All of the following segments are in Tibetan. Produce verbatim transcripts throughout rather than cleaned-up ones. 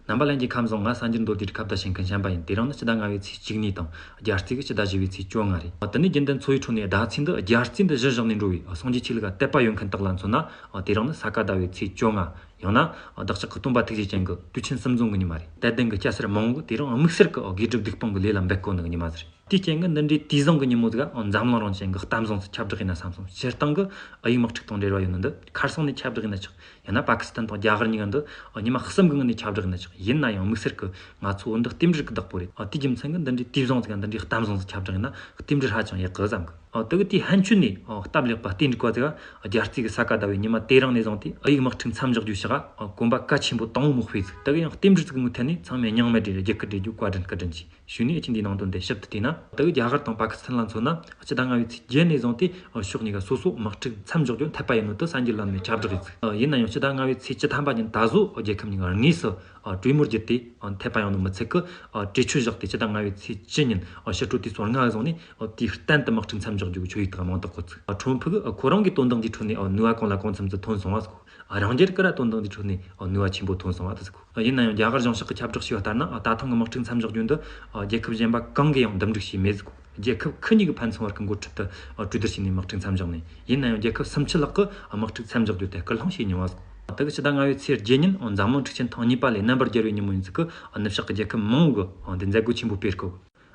རྣམ་པ་ལྷན་རྒྱས་ཁམས་བཟང་། ང་གསར་འགྱུར་མདོར་བསྡུས་ཁ་བརྡ་བྱེད་མཁན་གཞན་པ་ཡིན། དེ་རིང་ནི་སྤྱི་ཟླ་ལྔ་པའི་ཚེས་བཅུ་གཉིས་དང་། རྒྱ་རྩིས་ཀྱི་སྤྱི་ཟླ་བཞི་པའི་ཚེས་བཅོ་ལྔ་རེད། དེ་ནས་རྒྱུན་ལྡན་འཚོ་བའི་ཁྲོད་ནས་ཟླ་ཚེས་འདི་རྒྱལ་རྩིས་འདི་གཞིར་བཞག་ནས་འགྲོ་བའི་སངས་རྒྱས་ཆོས་ལུགས་ལ་དད་པ་ཡོད་མཁན་དག་ལ་མཚོན་ན། དེ་རིང་ནི་ས་ག་ཟླ་བའི་ཚེས་བཅོ་ལྔ། ཡང་ན་བདག་ཅག་གི་སྟོན་པ་ཐུགས་རྗེ་ཅན་གྱི་དུས་ཆེན་གསུམ་འཛོམས་ཀྱི་ཉི་མ་རེད། དད་ལྡན་གྱི་སྐྱ་སེར་མང་བོ་དེ་རིང་དམིགས་བསལ་གྱི་དགེ་སྒྲུབ་སྡིག་སྤོང་གི་ལས་ལ་འབད་དགོས་ནི་གི་ཉི་མ་ཟིག་རེད། དེའི་རྐྱེན་གྱིས་འདི་འདྲའི་དུས་བཟང་གི་ཉིན་མོ་ཟིག་འཛམ་གླིང་རང་བཞིན་གྱི་གཏམ་བཟང་ཚོ་ཁྱབ་བསྒྲགས་ཡིན་ན་བསམ་སོང་། སྤྱིར་བཏང་གི་ཨ་ཡིག་དམག་འཁྲུག་དང་འབྲེལ་བ་ཡོད་ནི་འདི་ཁ་སང་ནས་ཁྱབ་བསྒྲགས་ཡིན་ན་ཆོག་ཡང་ན་པ་ཀི་སི་ཐན་དང་རྒྱ་གར་གཉིས་ཀ་འདི་ཉི་མ་གསུམ་གི་སྔོན་ནས་ཁྱབ་བསྒྲགས་ཡིན་ན་ཆོག་ཡིན་ན་ཡང་དམིགས་བསལ་གྱི་ང་ཚོ་བོད་འདི་རྟེན་འབྲེལ་གྱི་བདག་པོ་རེད། དེའི་རྒྱུ་མཚན་གྱིས་འདི་འདྲའི་དུས་བཟང་ཟིག་འདི་འདྲའི་གཏམ་བཟང་ཟིག་ཁྱབ་བསྒྲགས་ཡིན་ན་རྟེན་འབྲེལ་ཧ་ཅང་ཡག་གི་བསམ་གི། དེ་གི་དེའི་ཕན་ཆོད་ནས་སྟབས་ལེགས་པ་རྟེན་འབྲེལ་བ་ཟིག་རྒྱལ་རྩིས་ཀྱི་ས་ག་ཟླ་བའི་ཉི་མ་དེ་རིང་ནས་བཟུང་སྟེ་ཨ་ཡིག་དམག་འཁྲུག་མཚམས་འཇོག་རྒྱུའི་ཕྱིར་གོམ་པ་གལ་ཆེན་པོ་དང་པོ་མོ་སྤོས་ཟིག་དེ་གི་ཡང་རྟེན་འབྲེལ་ཟིག་གི་ངོས་ཐད་ནས་ཚང་མས་མྱིང་མེད་རེ་རྒྱུ་སྐད་རེ་རྒྱུ་བཀའ་དྲིན་བཀའ་དྲིན་ཆེ། གཞུག་ནས་ཨ་ཆེ་འདིའི་ནང་དོན་དེ་ཞིབ་ཏུ་བལྟས་ན། དེ་གི་རྒྱ་གར་དང་པ་ཀི་སི་ཐན་ལ་མཚོན་ན་སྤྱི་ཟླ་ལྔ་པའི་ཚེས་བརྒྱད་ནས་བཟུང་སྟེ་ཕྱོགས་གཉིས་ཀ་སོ་སོ་དམག་འཁྲུག་མཚམས་འཇོག་རྒྱུ་འཐད་པ་ཡིན་ནོ་དེ་གསར་འགྱུར་ལམ་ནས་ཁྱབ་བསྒྲགས་ཡིན་ཟིག་ཡིན་ན་ཡང་སྤྱི་ཟླ་ལྔ་པའི་ཚེས་བཅུ་ཐམ་པ་ཉིན་ད་གཟོད་རྒྱལ་ཁབ་གཉིས་ཀ་དངོས་སུ་གྲོས་མོལ་བརྒྱུད་དེ་འཐད་པ་ཡོང་ནོ་མི་ཚད་གི། གྲོས་ཆོད་བཞག་སྟེ་སྤྱི་ཟླ་ལྔ་པའི་ཚེས་བཅུ་ཉིན་ཕྱི་དྲོ་དུས་ཚོད་ལྔ་བཟུང་ནས་དུས་གཏན་དུ་དམག་འཁྲུག་མཚམས་འཇོག་རྒྱུ་གི་ཆོད་ཡིག་དག་མིང་རྟགས་བཀོད་ཚུགས། ཁྲོམ་ཕུག་གི་ཁོ་རང་གི་དོན་དག་འདིའི་ཁྲོད་ནས་ནུས་པ་གང་ལ་གང་འཚམ་ཟིག་ཐོན་སོང་བ་ཟིག་རང་རྒྱལ་གྱི་ར་དོན་དག་འདིའི་ཁྲོད་ནས་ནུས་པ་ཆེན་པོ་ཐོན་སོང་བ་དེ་ཟིག་ཡིན་ན་ཡང་རྒྱ་གར་གཞུང་ཕྱོགས་ཀྱི་ཁྱབ་བསྒྲགས་བྱས་པ་ལྟར་ན། ད་ཐེངས་ཀྱི་དམག་འཁྲུག་མཚམས་འཇོག་རྒྱུ་འདི་རྒྱལ་ཁབ་གཞན་པ་གང་གིས་ཡང་འདུམ་འགྲིག་བྱས་མེད་ཟིག་རྒྱལ་ཁབ་ཁག་གཉིས་ཀྱི་ཕན་ཚུན་བར་གྱི་འགོ་ཁྲིད་དུ་གྲོས་བསྡུར་བྱས་ནས་དམག་འཁྲུག་མཚམས་འཇོག་ནས། ཡིན་ན་ཡང་རྒྱལ་ཁབ་སུམ་ཅུ་ལྷག་གིས་དམག་འཁྲུག་མཚམས་འཇོག་རྒྱུ་དེ་སྐུལ་སློང་བྱས་མྱོང་བ་ཟིག་ད་གི་སྤྱི་ཟླ་ལྔ་པའི་ཚེས་བརྒྱད་ཉིན་འཛམ་གླིང་འཁྲུག་ཆེན་ཐེངས་གཉིས་པ་ལས་རྣམ་པར་རྒྱལ་བའི་ཉིན་མོ་ཡིན་ཟིག་གི། ནུབ་ཕྱོགས་ཀྱི་རྒྱལ་ཁབ་མང་བོ་གིས་འདི་མཛད་སྒོ་ཆེན་པོ་སྤེལ་གི།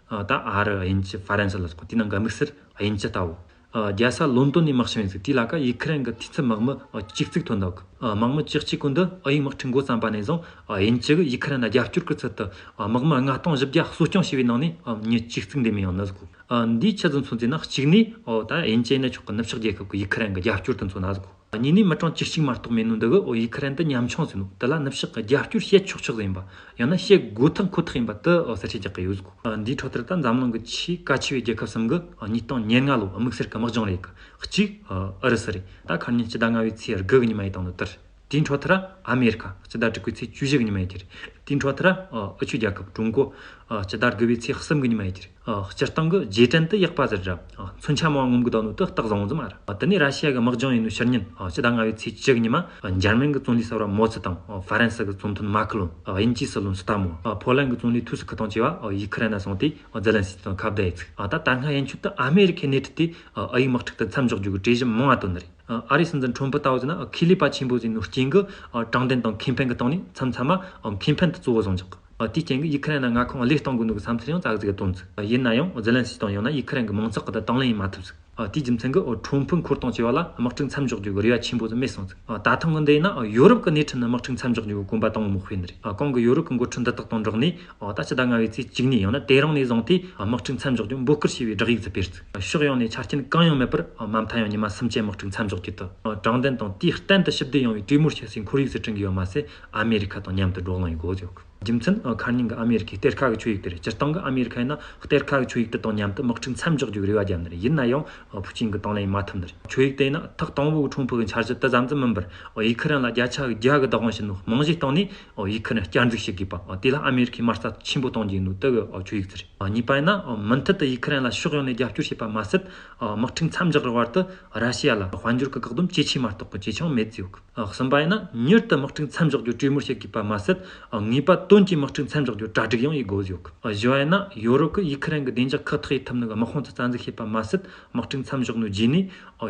ད་ཨ་རི། དབྱིན་ཇི། ཧྥ་རན་སི་ལ་སོགས་དེའི་ནང་གི་དམིགས་བསལ་དབྱིན་ཇི་ལྟ་བུ། རྒྱལ་ས་ལོན་ཏོན་ནས་དམག་ཞིང་བ་ཡིན་ཟིག་དེའི་ལ་ཀ་ཡུ་ཁུ་རེན་གྱི་འཐུས་ཚབ་དམག་མི་བཅུ་གཅིག་ཐོན་འདུག་དམག་མི་བཅུ་གཅིག་གོ་འདི་ཨ་ཡིག་དམག་འཁྲུག་འགོ་བརྩམས་པ་ནས་བཟུང་དབྱིན་ཇི་གིས་ཡུ་ཁུ་རེན་ལ་རྒྱབ་སྐྱོར་གྱི་ཚུལ་དུ་དམག་མི་ལྔ་སྟོང་བཞི་བརྒྱ་གསོ་སྐྱོང་བྱས་པའི་ནང་ནས་མྱི་བཅུ་གཅིག་འདས་མེད་ཡོང་ནི་ཟིག་འདིའི་ཆི་ཟིག་མཚོན་ཟེར་ན། གཅིག་ནས་ད་དབྱིན་ཇི་ཡིན་ན་ཆོག་གི། ནུབ་ཕྱོགས་རྒྱལ་ཁབ་ཀྱི་ཡུ་ཁུ་རེན་གྱི་རྒྱབ་སྐྱོར་དེ་མཚོན་ན་ཟིག་གཉིས་ནས་མི་གྲངས་བཅུ་གཅིག་མ་གཏོགས་མེད་ནོ་འདི་གིས་ཡུ་ཁུ་རེན་དེ་ཉམ་ཆུང་ཟིག་ནོ་དེ་ལ་ནུབ་ཕྱོགས་ཀྱི་རྒྱབ་སྐྱོར་བྱེད་ཆོག་ཆོག་ཟིག་ཡིན་པ། ཡང་ན་བྱེད་དགོས་ཐག་ཁོ་ཐག་ཡིན་པ་དེ་གསལ་བཤད་རྒྱག་གི་ཡོད་ཟིག་འདིའི་འཕྲོ་ལྟར་ད་འཛམ་གླིང་གི་ཆེས་གལ་ཆེ་བའི་རྒྱལ་ཁབ་གསུམ་གྱིས་ཉིས་སྟོང་ཉེར་ལྔ་ལོ་དམིགས་བསལ་གྱི་དམག་སྦྱོང་རེ་གི། གཅིག་ཨུ་རུ་སུ་རེད། ད་ཁ་ཉིན་སྤྱི་ཟླ་ལྔ་པའི་ཚེས་དགུ་གི་ཉི་མ་ཡིན་དང་ནོ་དེར། དེའི་འཕྲོ་མཐར་ཨ་མེ་རི་ཁ་སྤྱི་ཟླ་དྲུག་པའི་ཚེས་བཅུ་བཞི་གི་ཉི་མ་ཡིན་གྱི་རེད། དེའི་འཕྲོ་མཐར་ཨུ་ཆོའི་རྒྱལ་ཁབ་ཀྲུང་གོ་སྤྱི་ཟླ་དགུ་པའི་ཚེས་གསུམ་གི་ཉི་མ་ཡིན་གྱི་རེད། སྤྱིར་བཏང་གི་རྗེས་དྲན་དེ་ཡག་པ་ཟིག་ར། མཚོན་ཆ་མང་བ་ངོམ་གི་བསྡད་ནོ་དེ་རྟགས་བཟང་བོ་ཟིག་མ་རེད། དེ་ནས་ར་ཤི་ཡ་གི་དམག་སྦྱོང་ཡིན་ནོ་ཕྱི་ཉིན་སྤྱི་ཟླ་ལྔ་པའི་ཚེས་བཅུ་གི་ཉི་མ་འཇར་མན་གི་ཙུང་ལི་ཟུར་པ་མའོ་ཙེ་ཏུང་། ཧྥ་རན་སི་གི་ཙུང་ཐུན་མཱ་ཁི་ལུང་། དབྱིན་ཇིའི་སྲིད་བློན་སི་ཏཱ་མོ། ཕོ་ལན་གི་ཙུང་ལི་ཐུའུ་སི་ཁི་ཐོང་བཅས་པ་ཡུ་ཁུ་རེན་ལ་སོང་སྟེ་ཛེ་ལན་སི་ཀི་དང་ཁ་བརྡ་ཡས་ཚིག་ད་ད་སྔ་ཡན་ཆོད་དུ་ཨ་མེ་རི་ཁའི་སྣེ་ཁྲིད་དེ་ཨ་ཡིག་དམག་འཁྲུག་དེ་མཚམས་འཇོག་རྒྱུ་གི་གྲོས་གཞི་མང་བ་བཏོན་ནི་རེད། ཨ་རིའི་སྲིད་འཛིན་ཁྲོམ་ཕུ་ལྟ་བུ་ཟེར་ན་ཁེ་ལས་པ་ཆེན་པོ་ཟིག་ནོ་རྐྱེན་གྱིས་དྲང་བདེན་དང་ཁེ་ཕན་གྱི་སྟེང་ནས་མཚམས་མཚམས་མ་ཁེ་ཕན་དེ་གཙོ་བོ་བཟུང་ཆོག་ཨ་དེའི་རྐྱེན་གྱིས་ཡུ་ཁུ་རེན་ལ་མངའ་ཁོངས་བློས་གཏོང་དགོས་ནོ་གི་བསམ་ཚུལ་ཡང་ཙག་ཙིག་བཏོན་ཚུལ། ཡིན་ན་ཡང་ཛེ་ལན་སི་ཀི་དང་ཡང་ན་ཡུ་ཁུ་རེན་གྱི་མང་ཚོགས་ཀྱིས་དེ་དང་ལེན་ཡེད་མ་ཐུབ་ཟིག་ཨ་དེའི་རྒྱུ་མཚན་གྱིས་ཁྲོམ་ཕུ་འཁོར་དང་བཅས་པ་ལ་དམག་འཁྲུག་མཚམས་འཇོག་རྒྱུ་གི་རེ་བ་ཆེན་པོ་ཟིག་མེད་སོང་ཟིག་ད་ཐེངས་གི་འདི་ཡིན་ན་ཡོ་རོབ་ཀྱི་སྣེ་ཁྲིད་ནས་དམག་འཁྲུག་མཚམས་འཇོག་རྒྱུ་གི་གོམ་པ་དང་པོ་མོ་སྤོས་ནི་རེད། གོང་གི་ཡོ་རོབ་ཀྱི་འགོ་ཁྲིད་འདི་དག་དང་འགྲོགས་ནས། ད་སྤྱི་ཟླ་ལྔ་པའི་ཚེས་བཅུ་གཉིས་ཡང་ན་དེ་རིང་ནས་བཟུང་སྟེ་དམག་འཁྲུག་མཚམས་འཇོག་རྒྱུ་འབོད་སྐུལ་བྱས་པའི་བསྒྲགས་ཡིག་ཟིག་སྤེལ་ཚུལ། ཕྱོགས་ཡོངས་ནས་ཆ་རྐྱེན་གང་ཡང་མེད་པར་མ་མཐའ་ཡང་ཉི་མ་སུམ་ཅུ་དམག་འཁྲུག་མཚམས་འཇོག་རྒྱུ་དེ། དྲང་བདེན་དང་དུས་གཏན་དུ་ཞི་བདེ་ཡོང་བའི་གྲོས་མོལ་བྱེད་སའི་ཁོར་ཡུག་ཟིག་བསྐྲུན་གི་ཡོད་མ་ཟད། ཨ་མེ་རི་ཁ་དང་མཉམ་དུ་བགྲོ་གླེང་ཡེད་དགོས་ཟེར་ཡོད། རྒྱུ་མཚན་ཁ་ཉིན་གི་ཨ་མེ་རི་ཁའི་གཏེར་ཁ་གི་ཆོད་ཡིག་དེ་རེད། སྤྱིར་བཏང་གི་ཨ་མེ་རི་ཁ་ཡིན་ན་གཏེར་ཁ་གི་ཆོད་ཡིག་དེ་དང་མཉམ་དུ་དམག་འཁྲུག་མཚམས་འཇོག་རྒྱུ་གི་རེ་བ་བརྒྱབ་ནི་རེད། ཡིན་ན་ཡང་ཕུའུ་ཅིན་གྱིས་དང་ལེན་མ་ཐུབ་ནི་རེད། ཆོད་ཡིག་དེ་ཡིན་ན་ཐོག་དང་པོ་གི་ཁྲོམ་ཕུ་གི་འཆར་གཞི་དེ་ཙམ་ཙམ་མིན་པར། ཡུ་ཁུ་རེན་ལ་བརྒྱ་ཆ་བརྒྱ་གི་བདག་དབང་བྱིན་ནོ་རྨང་གཞིའི་སྟེང་ནས་ཡུ་ཁུ་རེན་བསྐྱར་འཛུགས་བྱེད་དགོས་པ། དེ་ལ་ཨ་མེ་རི་ཁས་དམའ་རྩ་ཆེན་པོ་གཏོང་རྒྱུ་ཡིན་ནོ་དེ་གི་ཆོད་ཡིག་ཟིག་རེད། གཉིས་པ་ཡིན་ན་མུ་མཐུད་དུ་ཡུ་ཁུ་རེན་ལ་ཕྱོགས་ཡོངས་ནས་རྒྱབ་སྐྱོར་བྱེད་པ་མ་ཟད། དམག་འཁྲུག་མཚམས་འཇོག་གི་བར་དུ་ར་ཤི་ཡ་ལ་དཔལ་འབྱོར་གྱི་བཀག་སྡོམ་ཇེ་ཆེ་མ་གཏོགས་གི་ཇེ་ཆུང་མེད་ཟེར་ཡོད། གསུམ་པ་ཡིན་ན་མྱུར་དུ་དམག་འཁྲུག་མཚམས་འཇོག་རྒྱུ་གྲོས་མོལ་བྱེད་དགོས་པ་མ་ཟད། ངེས་པ་དོན་གྱིས་དམག་འཁྲུག་མཚམས་འཇོག་རྒྱུ་གྲ་སྒྲིག་ཡང་ཡེད་དགོས་ཟེར་ཡོད། བཞི་བ་ཡིན་ན་ཡོ་རོབ་ཀྱིས་ཡུ་ཁུ་རེན་གྱི་བདེ་འཇགས་ཁག་ཐེག་ཡེད་ཐུབ་ནི་གི་དམག་དཔུང་དེ་རྩ་འཛུགས་བྱེད་པ་མ་ཟད། དམག་འཁྲུག་མཚམས་འཇོག་ནོ་རྗེས་ནས་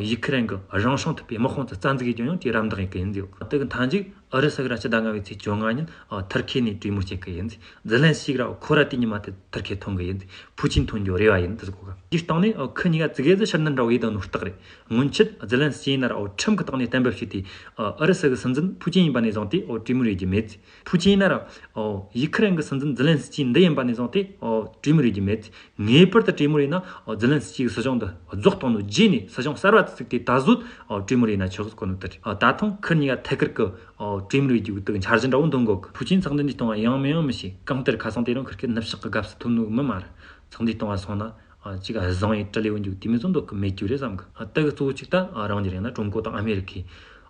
ཡུ་ཁུ་རེན་གྱི་རང་སྲུང་ཐུབ་པའི་དམག་དཔུང་དེ་རྩ་འཛུགས་ཡེད་རྒྱུ་ཡང་དེའི་རམ་འདེགས་ཡེད་གི་ཡིན་ཟེར་ཡོད། དེ་གི་མཐའ་མཇུག་ཨུ་རུ་སུ་གིས་ར་སྤྱི་ཟླ་ལྔ་པའི་ཚེས་བཅོ་ལྔ་ཉིན་ཨ་ཐུར་ཁེ་ནས་གྲོས་མོལ་བྱེད་ཀྱི་ཡིན། ཛེ་ལན་སི་ཀི་ར་ཁོ་ར་དེ་ཉི་མ་དེ་ཐུར་ཁེ་ཐོན་གི་ཡིན། ཕུའུ་ཅིན་ཐོན་རྒྱུ་རེ་བ་ཡིན་དུ་གོ་གི། དེའི་སྟེང་ནས་ཨ་ཁོ་གཉིས་ཀ་ཙི་གེ་ཟིག་ཕྱིར་འཐེན་འདྲ་བོ་ཡེད་དང་ནོ་རྟགས་རེད། སྔོན་ཆད་ཛེ་ལན་སི་ཀི་ཡིན་ན་ར་ཨོ་ཁྲིམས་ཀྱི་སྟེང་ནས་གཏན་འབེབས་བྱས་ཏེ། ཨ་ཨུ་རུ་སུ་གི་སྲིད་འཛིན་ཕུའུ་ཅིན་ཡིན་པ་ནས་བཟུང་སྟེ་ཨོ་གྲོས་མོལ་ཡེད་རྒྱུ་མེད། ཕུའུ་ཅིན་ཡིན་ན་ར་ཨོ་ཡུ་ཁུ་རེན་གི་སྲིད་འཛིན་ཛེ་ལན་སི་ཀི་འདི་ཡིན་པ་ནས་བཟུང་སྟེ་ཨོ་གྲོས་མོལ་ཡེད་རྒྱུ་མེད། ངེས་པར་དུ་གྲོས་མོལ་ཡེད་ན་ཨོ་ཛེ་ལན་སི་ཀི་གི་སྲིད་གཞུང་འདི་རྫོགས་གཏོང་ནོ་རྗེས་ནས་སྲིད་གཞུང་གསར་བ་དེ་བཙུགས་ཏེ་ད་གཟོད་ཨོ་གྲོས་མོལ་ཡེད་ན་ཆོག་གོ་ནོ་དེ་རེད། ཨོ་ད་ཐེངས་ཁོ་གཉིས་ཀ་ཐད་ཀར་གི་ཨོ་གྲོས་མོལ་ཡེད་རྒྱུ་གི་དུ་འཆར་གཞི་འདྲ་བོ་འདོན་གོ་གི། ཕུའུ་ཅིན་ཚོགས་འདུ་འདི་གཏོང་བ་ཡང་མི་ཡང་མི་ཤེས། གང་ལྟར་ཁ་སང་དེ་རིང་ཁིར་ཁིར་ནུབ་ཕྱོགས་ཀྱི་དགའ་བསུ་ཐོབ་ནོ་མི་མ་རེད། ཚོགས་འདུ་གཏོང་བ་སོང་ན་ཨ་ཅིག་བཟང་བའི་དྲི་ལེ་བོ་འཇུག་དེ་མི་ཚོ་འདོད་གི་མེད་རྒྱུ་རེད་བསམ་གི། ཨ་དེ་གི་གཙོ་བོ་གཅིག་ད་ཨ་རང་རྒྱལ་ཡང་ན་ཀྲུང་གོ་དང་ཨ་མེ་རི་ཁའི་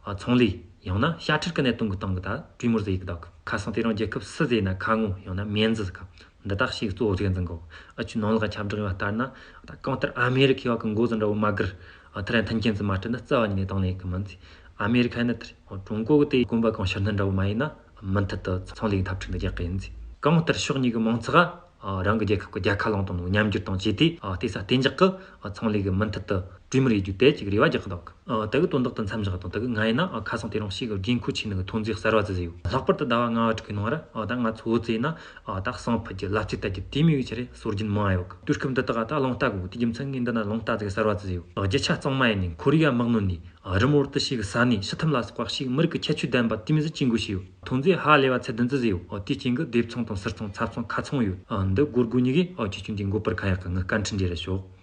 ཨ་ཚོང་ལས་ཡང་ན་དཔྱ་ཁྲལ་གི་གནད་དོན་གི་སྟེང་གི་ད་གྲོས་མོལ་ཟིག་ཡེད་གི་འདུག་གི། ཁ་སང་དེ་རིང་རྒྱལ་ཁབ་སུ་ཟེར་ན་ཁ་ངོ་ཡང་ན་མེན་ཟི་ཟིག་གི། འདི་དག་ཞིག་གཙོ་བོ་ཟིག་འཛིན་གོ། ཨ་ཆུ་ནང་ལོགས་ཁྱབ་བསྒྲགས་ཡོད་པ་ལྟར་ན། ད་གང་ལྟར་ཨ་མེ་རི་ཁའི་བ་གི་འགོ་ཟིག་འདྲ་བོ་མ་སྒེར་ཨ་ཐེ་རན་མཐུན་རྐྱེན་ཟིག་མ་སྤྲད་ན་རྩ་བ་ཉིད་ནས་དང་ལེན་གི་མིན་ཟིག་ཨ་མེ་རི་ཁ་ཡིན་ན་དེར་ཀྲུང་གོ་གི་དེ་གོམ་པ་གང་ཕྱིར་འཐེན་འདྲ་བོ་མ་ཡིན་ན། མུ་མཐུད་དུ་ཚོང་ལས་ཀྱི་འཐབ་འཁྲུག་འདི་རྒྱག་གི་ཡིན་ཟེར། གང་ལྟར་ཕྱོགས་གཉིས་ཀྱི་མང་ཚོགས་ཨ་རང་གི་རྒྱལ་ཁབ་ཀྱི་རྒྱལ་ཁ་བླངས་བཏང་ནོ་མཉམ་འགྱུར་དང་བཅས་ཏེ་ཨ་ལྟོས་ས་གཏན་འཇགས་ཀྱི་ཨ་ཚོང་ལས་ཀྱི་མུ་མཐུད་དུ་གྲོས་མོལ་ཡེད་རྒྱུ་དེ་ཅིག་རེ་བ་རྒྱག་གི་འདུག་ཨ་དེ་གི་དོན་དག་དེ་མཚམས་བཞག་དང་དེ་གི་ང་ཡིན་ན་ཨ་ཁ་སང་དེ་རིང་ཞིག་གི་དགོས་མཁོ་ཆེ་ནི་གི་ཐོན་རྫས་གསར་བ་ཟིག་ཟེར་ཡོད། ལྷག་པར་དུ་ཟླ་བ་ལྔ་བ་དྲུག་གི་ནང་ར་ཨ་ད་ང་ཚོ་བོད་ཟེར་ན་ཨ་ད་ཟངས་ཕུད་རྒྱུ་ལབ་རྩེ་ལྟ་རྒྱུ་དེ་མོ་ཡོད་ཆེ་རེད། སྲོལ་རྒྱུན་མང་ཡོད་གི། དུས་སྐབས་འདི་དག་ཨ་ད་རླུང་རྟ་གི་དེ་རྒྱུ་མཚན་ངས་འདི་ན་རླུང་རྟ་ཟིག་གསར་བ་ཟིག་ཟེར་ཡོད། ཨ་རྒྱུ་ཆ་གཙང་མ་ཡིན་ནི་ཁོ་རི་ཡ་དམག་ནོར་ནི་ཨ་རི་མོ་དུ་ཞིག་གི་ས་ནས་ཕྱི་ཐུམ་ལ་སོགས་པ་ཞིག་མི་རིགས་ཀྱི་ཁྱད་ཆོས་ལྡན་པ་དེ་མོ་ཟིག་ཅིག་འགོ་ཤེས་ཡོད། ཐོན་རྫས་ཧ་ལས་པ་ཚད་ལྡན་ཟིག་ཟེར་ཡོད། ཨ་དེའི་རྐྱེན་གི་སྡེབ་ཚོང་དང་ཟུར་ཚོང་ཚབ་ཚོང་ཁ་ཚོང་ཡོད། ཨ་འདི་སྒོར་དགུ་ཉིས་གི་ཨ་ཁྱེད་ཆོ་འདི་འགོ་པར་ཁ་ཡག་གི་ངི་བཀའ་འཕྲིན་འདྲེ་ར་ཤོག